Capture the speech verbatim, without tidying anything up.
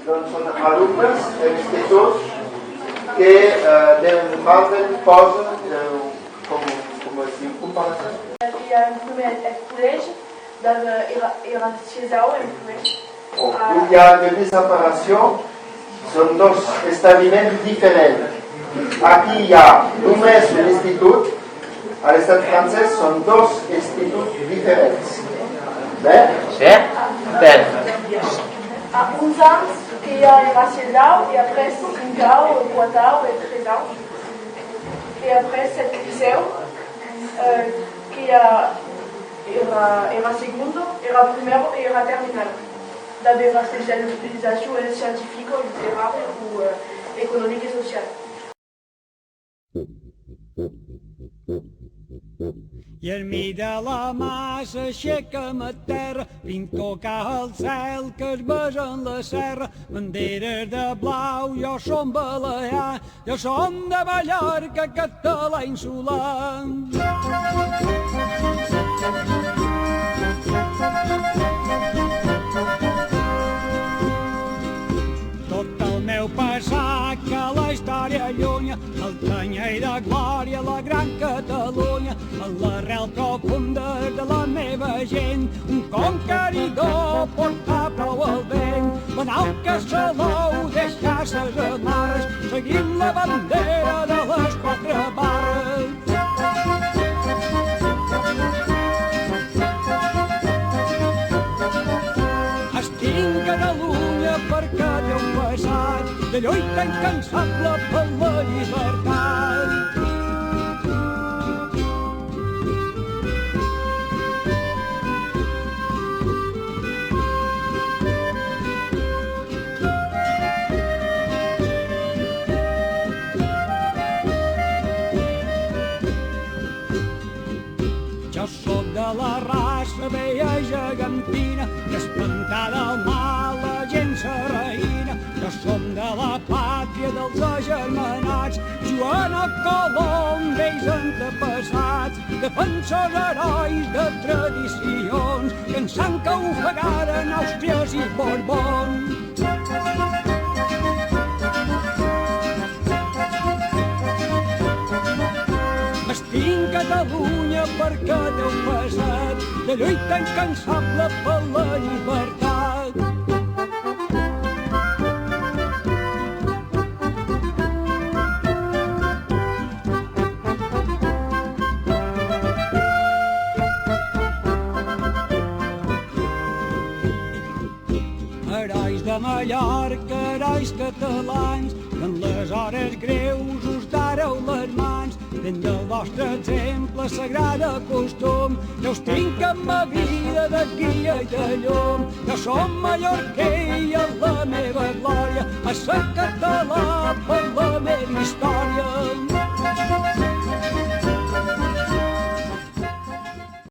Son alumnes de l'institut que, eh, demanden, pòsen, eh, com, com es diu, comparacion. I a un prumèr eth collègi, dab, eh, era, era sièisau en prumèr. Bon, donc i a de desaparicions, son dos establiments diferents. Aquí i a només un institut, a l'estat francés son dos instituts diferents. Ben? Sí? Ben. A onze ans que i a era sièisau e après cinquau, quatau e tresau. E après eth licèu, eh, que i a era, era segonda, era prumèra e era terminala, dab era especializacion en scientifica, literària o, eh, economica e sociala. I en mi de la mar s'aishèc a ma tèrra, fin tocar al cèl que's besen la sèrra, banderes de blau, jo som balear, jo som de Mallorca, català insolant. Tot el meu passat que la història allunya, el tenyeix de glòria la gran Catalunya, en l'arrel profunda de la meva gent, un conqueridor porta prou el vent, la nau que salou deixar ses amarres, seguim la bandera de les quatre barres. Estim Catalunya perquè t'heu passat de lluita incansable per la llibertat. Jo sóc de la raça vella gegantina, que espantada al mar la gent se reïna. Jo som de la pàtria dels agermanats, Joana Colom, vells antepassats, defensors herois de tradicions, que en sang que ofegaren Àustries i Borbons. Estim Catalunya perquè t'heu passat de lluita incansable per la llibertat. Herois de Mallorca, herois catalans, que en les hores greus us dareu les mans. Fent del vostre exemple sagrada costum, jo us tinc en ma vida de guia i de llum. Jo som mallorquí i és la meva glòria ésser català per la meva història.